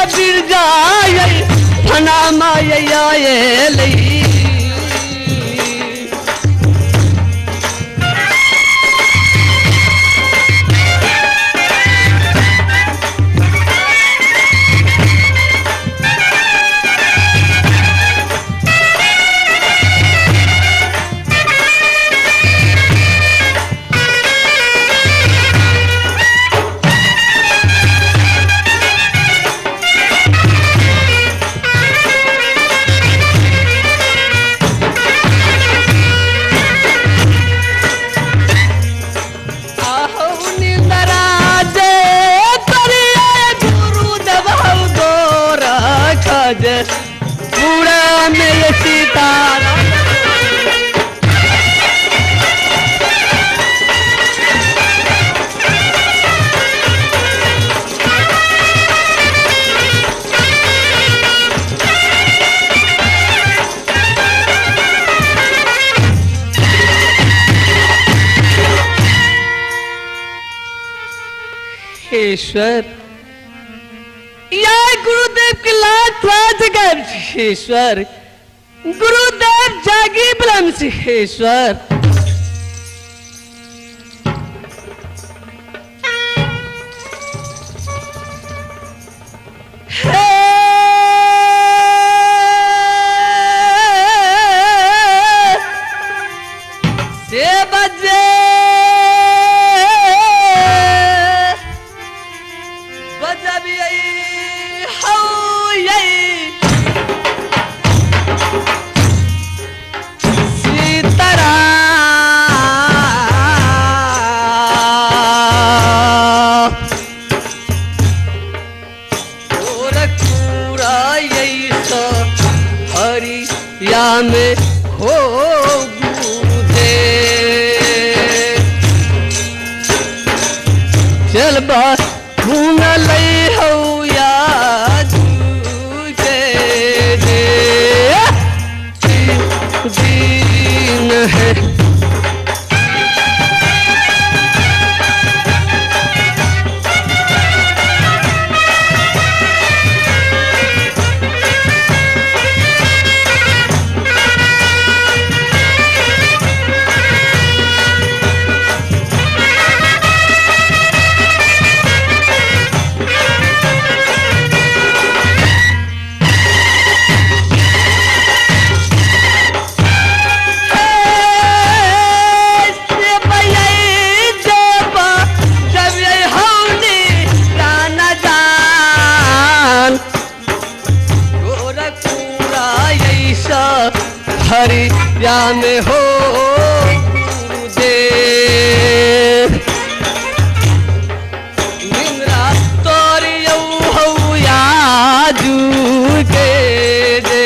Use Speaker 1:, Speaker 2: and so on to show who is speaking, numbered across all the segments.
Speaker 1: बिरजाय फना माया लई। पूरा में सीतारा ईश्वर या गुरुदेव के लाख ईश्वर गुरुदेव जागी ब्रह्म ईश्वर। से बजे बजबी हौ हरिया में हो गुरुदेव चल बस हो या दीन है। हरिया में हो गुरुदेव निंद्रा तोरियौ हौ याजू के दे।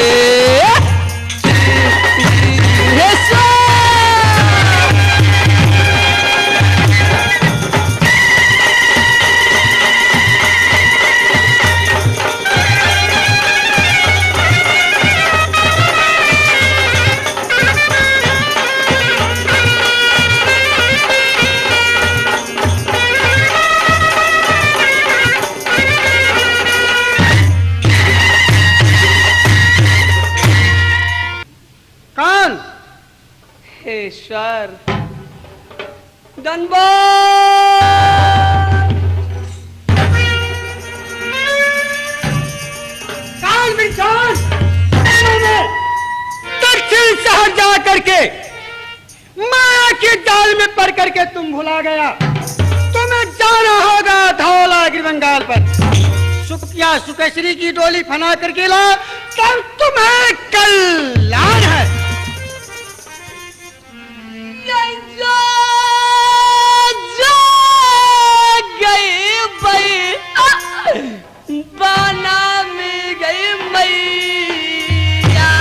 Speaker 1: ईश्वर
Speaker 2: दक्षिण शहर जा करके माया की जाल में पड़ करके तुम भुला गया। तुम्हें जाना होगा धौलागिरी बंगाल पर। सुखिया सुकेश्वरी की डोली फना करके ला, तब तुम्हें कल्याण है।
Speaker 1: जा जा गई बई बना में गई मैया।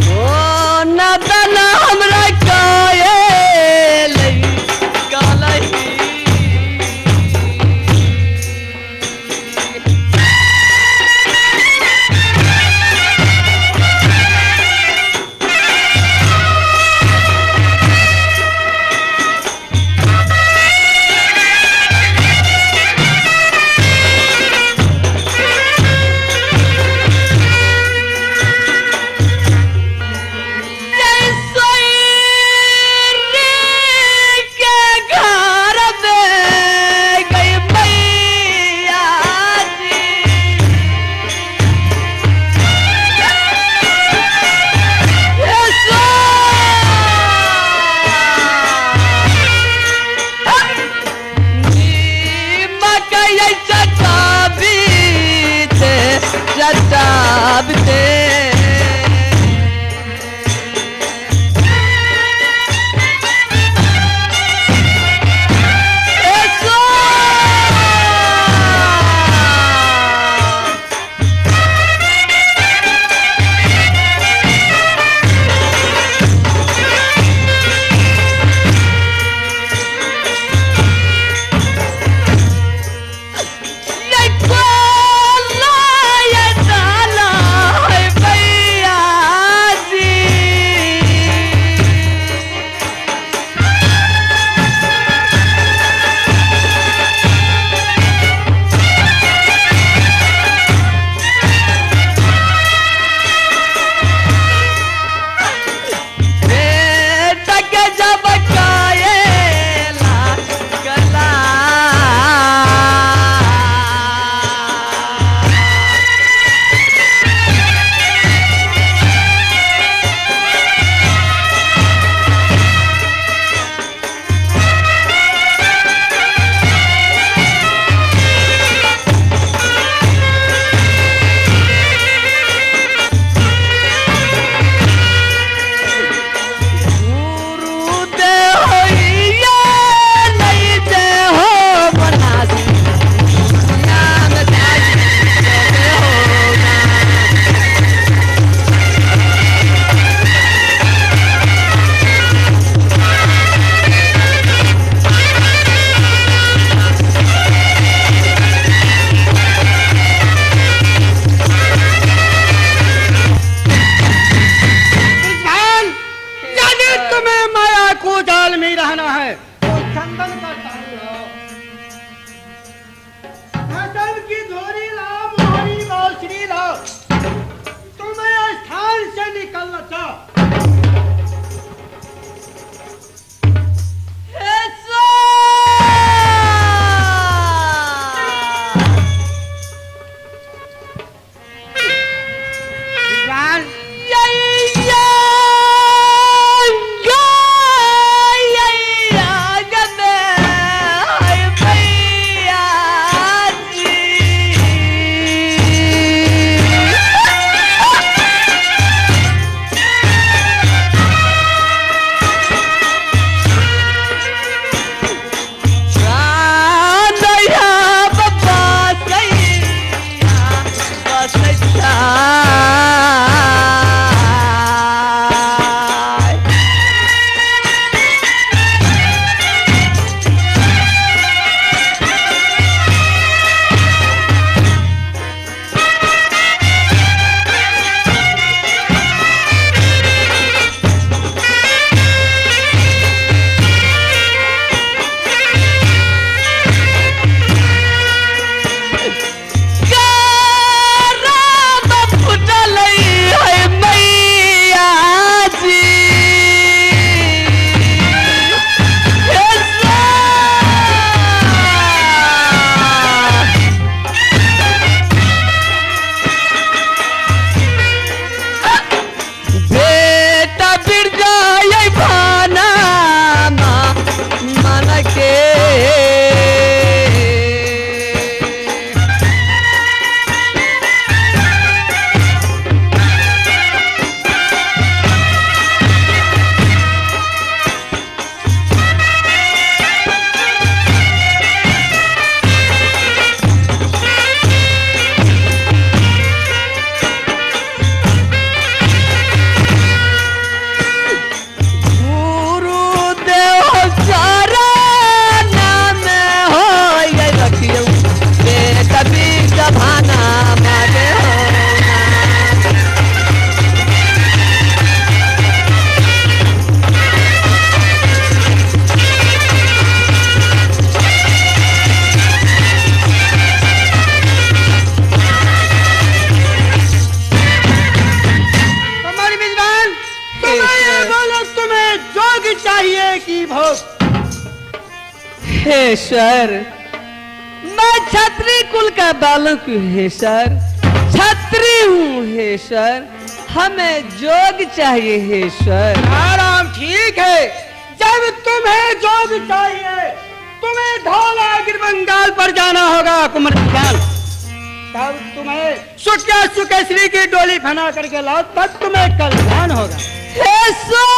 Speaker 1: ओ नदन हमरा काये लई का
Speaker 2: चाहिए कि भोग?
Speaker 1: हे सर, मैं छत्री कुल का बालक हूँ। हे सर, छत्री हूँ। हे सर, हमें जोग चाहिए। हे सर।
Speaker 2: आराम ठीक है, जब तुम्हें जोग चाहिए तुम्हें धौलागिर बंगाल पर जाना होगा कुंवर विद्वान। तब तुम्हें सुखिया सुकेश्वरी की डोली फना करके लाओ, तब तुम्हें कल्याण होगा।
Speaker 1: हे सर,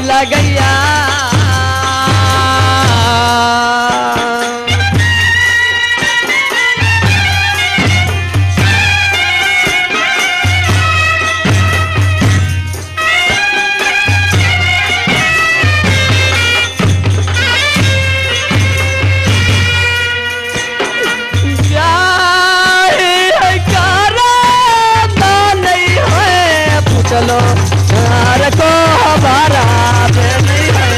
Speaker 1: लगैया। चलो को हमारा नहीं है।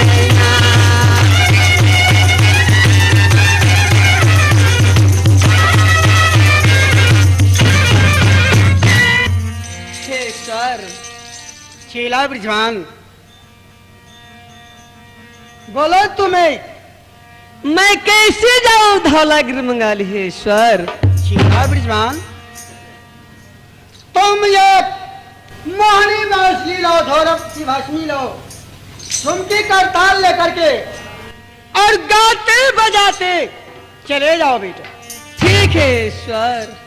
Speaker 1: सर।
Speaker 2: चेला ब्रिजवान, बोलो तुम्हें
Speaker 1: मैं कैसे जाऊं धौलागिर मंगाली? हे सर।
Speaker 2: चेला ब्रिजवान, तुम ये मोहनी बांसली लो, धोरब की भाषणी लो, झुमकी करताल लेकर के और गाते बजाते चले जाओ बेटा।
Speaker 1: ठीक है सर।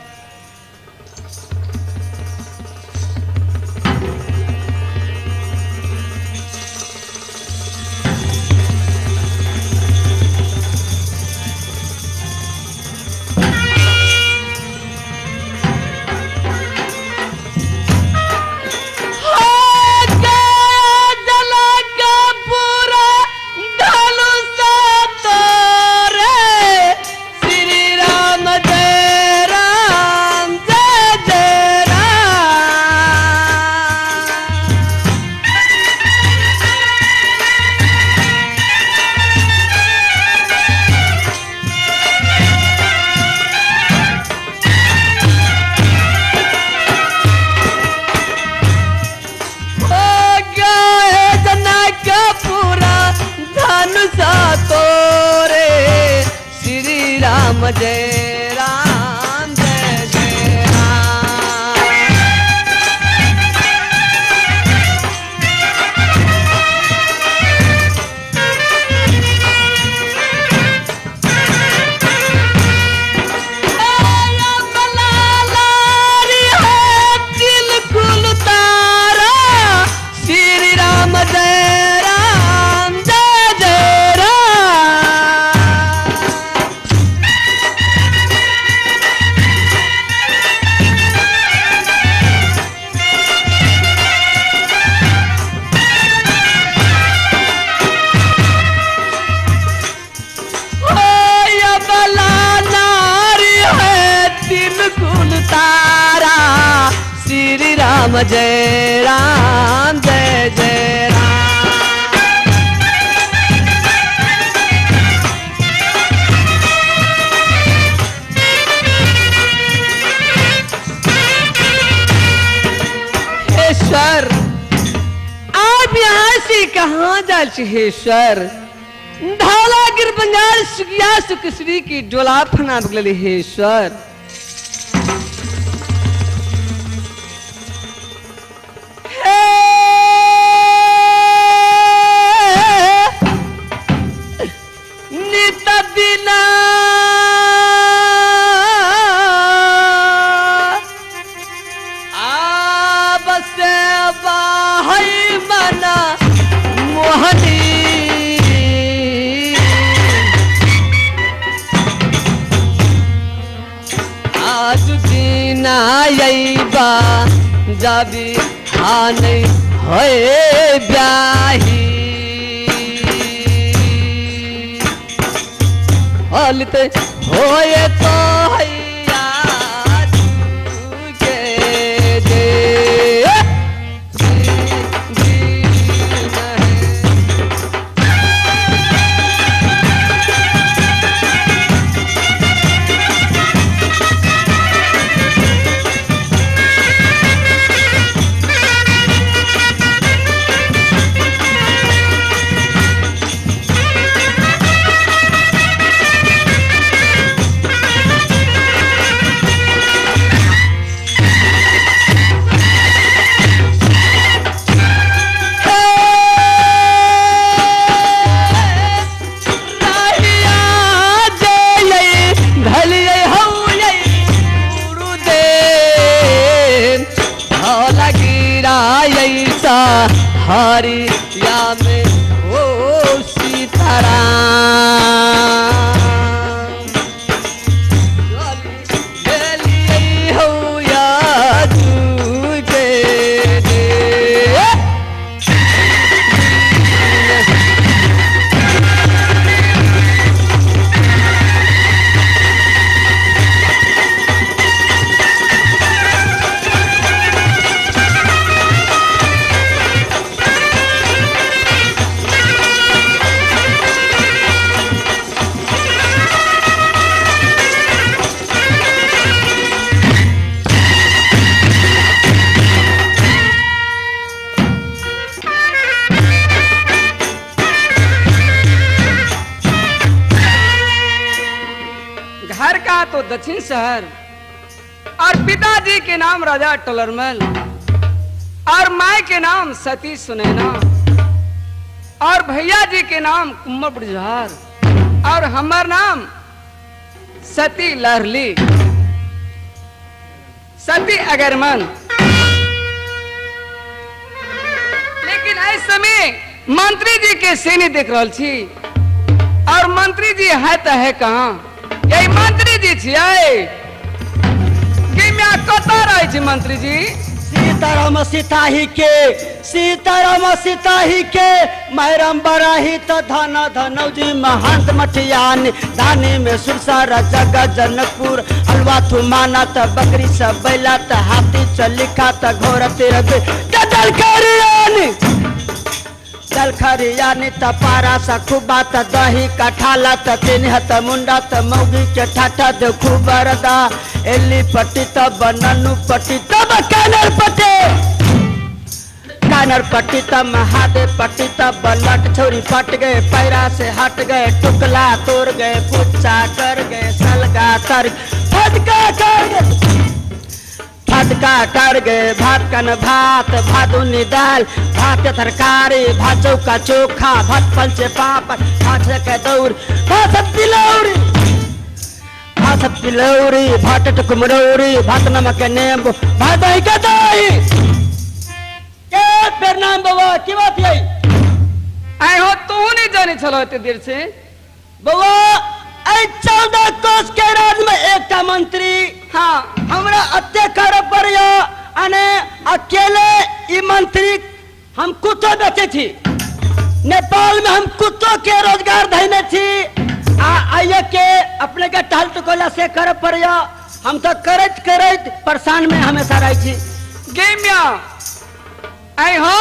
Speaker 1: जय राम जय जय राम। तारा श्री राम जय राम जय जय राम। तारा श्री राम जय राम जय जय राम। ई कहाँ जाल छी हे ईश्वर? धौलागिर बंगाल सुखिया सुखश्री की डोला फना बगल हे ईश्वर। हे नित दिना आब से बाहै मना मोहनी आज दिना अइबा जाबी हानै होए ब्याही हलित होए तो हैया के दे हरिया में ओ सीताराम चली हो या के दे।
Speaker 2: घर का तो दक्षिण शहर और पिताजी के नाम राजा टलरमल और माए के नाम सती सुनैना और भैया जी के नाम कुम्बर ब्रजहार और हमार नाम सती लहरली सती अगरमन। लेकिन एहि समय मंत्री जी के सैन्य देख रहल छी और मंत्री जी है तो है कहाँ? यही मंत्री जी छियै कि म्या कतऽ रहै छी मंत्री जी?
Speaker 3: सीताराम सीताही के, सीताराम सीताही के, मैरम बराही त धन धनौजी महंत मठियान दानी में सुरसारा जगह जनकपुर हलवा थुमाना त बकरी सब बैला त हाथी चलिखा त घोड़ा तेरह दल करियानी दल खरियानी त पारा सखुबा त दही कठाला त तिन्ह त मुंडा त मौगी के ठाठा देखू बरदा एली पट्टी त बननु पट्टी तब कानर पट्टी कानर पट्टी त महादेव पट्टी त बलट छोरी पट गए पैरा से हट गए टुकला तोड़ गए कुच्चा कर गए सलगा तर फटका कर गए फटका कर गए भात कन भात भादुनी दाल भात तरकारी भात चौका चोखा भात पंचे पापड़ भात के दौड़ भात तिलौरी भात तिलौरी भात कुमरौरी भात नमक के नींबू भात दही के दही के प्रणाम बाबा की बात यही?
Speaker 2: आइ हो तू नहीं जाने छलो एते देर से।
Speaker 3: बउआ 14 कोस के राज में एकटा मंत्री
Speaker 2: हाँ
Speaker 3: हमरा अत्ते करे पड़िया अने अकेले ई मंत्री हम कुत्तो बेचे छी नेपाल में, हम कुत्तो के रोजगार धैने छी आ आइए के अपने के टहल टकोला से करे पड़िया। हम तो करैत करैत परेशान में हमेशा रहे छी।
Speaker 2: गे म्या आइ हो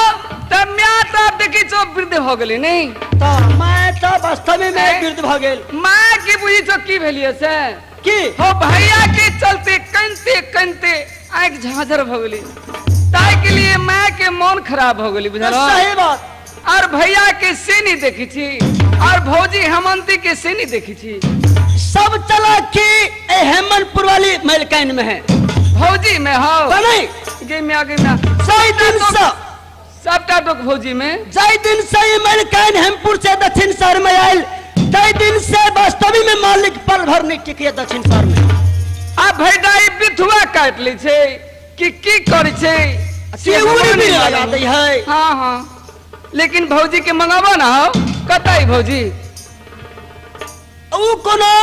Speaker 2: त म्या त आब देखी छौ वृद्ध भ गेलै नहीं
Speaker 3: तो मैं तो वास्तव में वृद्ध भ गेल।
Speaker 2: माँ की बुझी छौ की भेलियै से
Speaker 3: की
Speaker 2: हो भैया के चलते कनते कनते आँखि झाँझर भ गेली, ताहि के लिए माँ के मन खराब भ गेली बुझल।
Speaker 3: सही बात।
Speaker 1: और भैया के से नहीं देखी छी और भौजी हेमंती के से नहीं देखी छी।
Speaker 3: सब चलाकी ए हेमनपुर वाली मलकाइन में है।
Speaker 1: भौजी में हो
Speaker 3: तो नहीं
Speaker 1: गे में आगे में
Speaker 3: सही दिन से
Speaker 1: सबटा दुख भौजी में।
Speaker 3: जाहि दिन से ई मलकाइन हेमपुर से दक्षिण शहर में आयल तै दिन से वास्तवी में मालिक पल भर नहीं टिकिए दक्षिण शहर में।
Speaker 1: आ भैदाई बिथुआ काट लै छै कि की करै छै
Speaker 3: सिउरी भी लगा दै है।
Speaker 1: हाँ हाँ लेकिन भौजी के मंगाबो ना हो कतई भौजी
Speaker 3: उ कोनो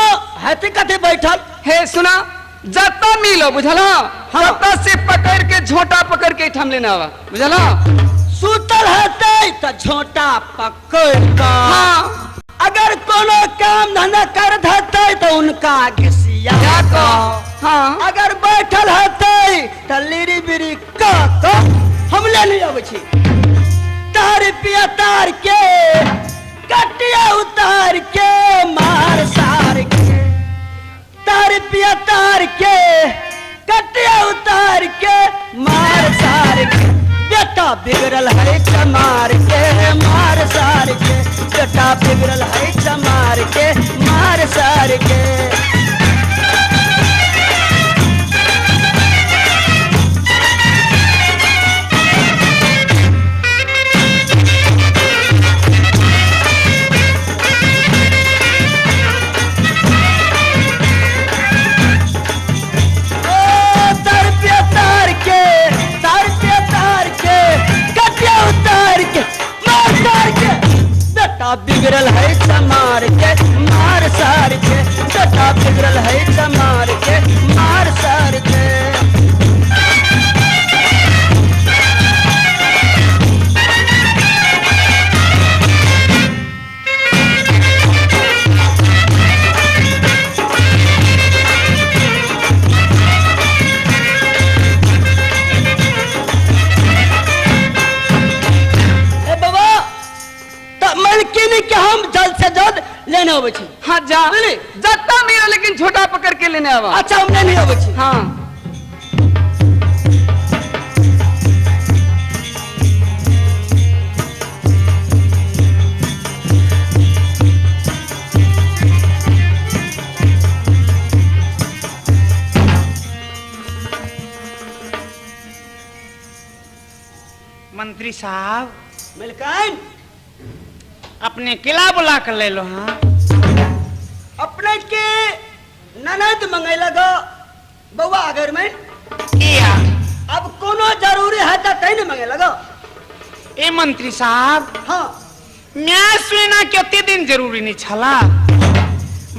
Speaker 3: हेते कथे बैठल।
Speaker 1: हे सुना जत्ता मिलो बुझल
Speaker 3: हाँ।
Speaker 1: जत्ता से पकड़ के झोटा पकड़ के एठाम लेना आवा बुझल।
Speaker 3: सुतल हेते त झोटा पकड़ के
Speaker 1: हाँ
Speaker 3: अगर कोनो काम धंधा कर हेते त उनका घिसिया
Speaker 1: को हाँ
Speaker 3: अगर बैठल हेते त लिरी बिरी क क हम ले नहीं आबै छी। तार पिया तार के कटिया उतार के मार सार के तार पिया तार के कटिया उतार के मार सार के बेटा बिगड़ल है चमार के मार सार के बेटा बिगड़ल है चमार के मार सार के। बिगड़ल है चमार के मार सार के बेटा बिगड़ल है चमार के मार सार के। ए बाबा त मलकिनी के हम जल्द से जल्द लेने आबै छी।
Speaker 1: हाँ जा जत्ता मिलो लेकिन छोटा पकड़ के लेने आवा।
Speaker 3: अच्छा हम लेने आबै छी।
Speaker 1: हाँ
Speaker 2: मंत्री साहब
Speaker 3: मलकाइन
Speaker 2: अपने किला बुला कर ले लो। हाँ
Speaker 3: अपने के ननद मंगे लगा बउआ अगर में
Speaker 2: किया
Speaker 3: अब कोनो जरूरी है तो तै ने मंगे लगा।
Speaker 2: ए मंत्री साहब
Speaker 3: हाँ
Speaker 2: न्याय सुना के अति दिन जरूरी नहीं छला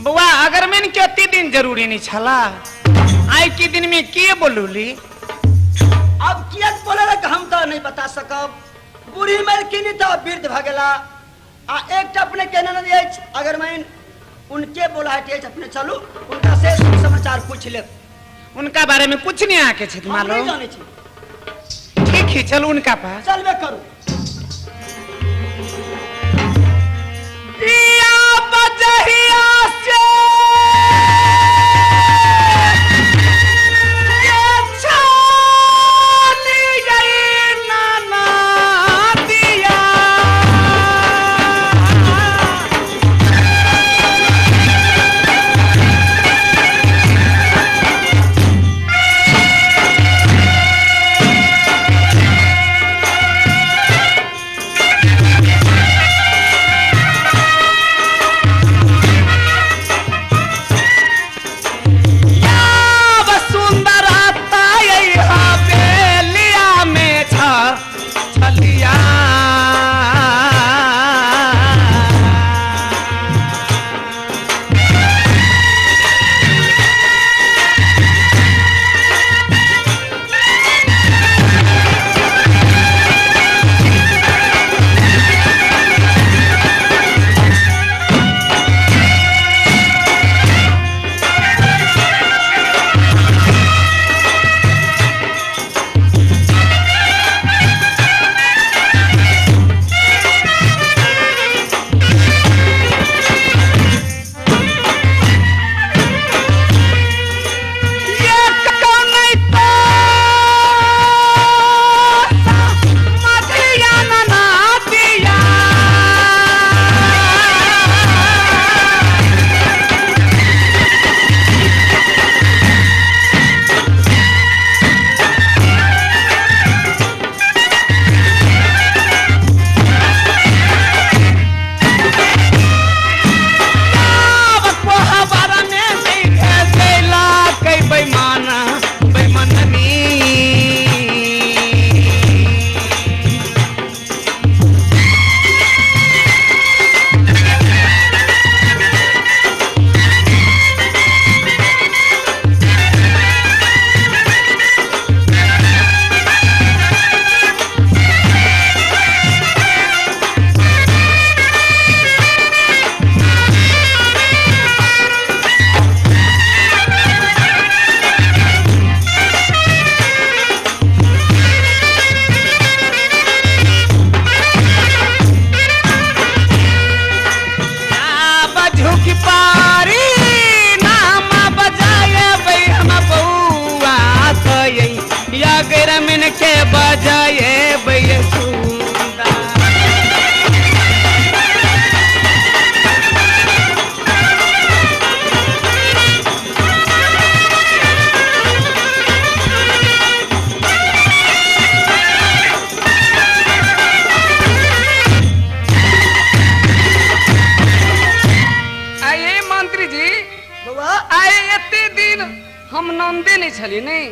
Speaker 2: बउआ अगर में के अति दिन जरूरी नहीं छला आई के दिन में के बोलूली।
Speaker 3: अब किया बोले लगा हम तो नहीं बता सकब। बूढ़ी मलकिनी तो वृद्ध भ गेला आ एक अपने के ननद अछि अगर मैं उनके बोला है अपने चलू उनका से समाचार पूछ ले।
Speaker 2: उनका बारे में कुछ नहीं आके छे
Speaker 3: मालूम नहीं जाने छी।
Speaker 2: ठीक है चलू उनका पास
Speaker 3: चलबे करू।
Speaker 1: या बजहिया से ये छाली गई नाना दिया छलियै नहि?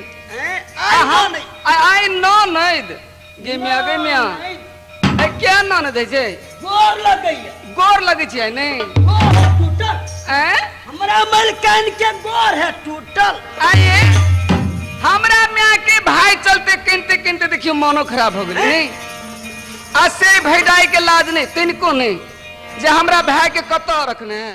Speaker 3: आइ नहि।
Speaker 1: आइ ननद गे माय, गे माय, ए क्या ननद होइ छै?
Speaker 3: गोर लगैया।
Speaker 1: गोर लगै छै आइ नहि?
Speaker 3: गोर है टूटल।
Speaker 1: ऐं?
Speaker 3: हमरा मलकान के गोर है टूटल।
Speaker 1: आइए हमरा माय के भाई चलते किनते किनते देखियो मनो खराब हो गेलै नहीं? आ से भैडाई के लाज नहीं तिनको नहीं जे हमरा भाई के कतऽ रखने है।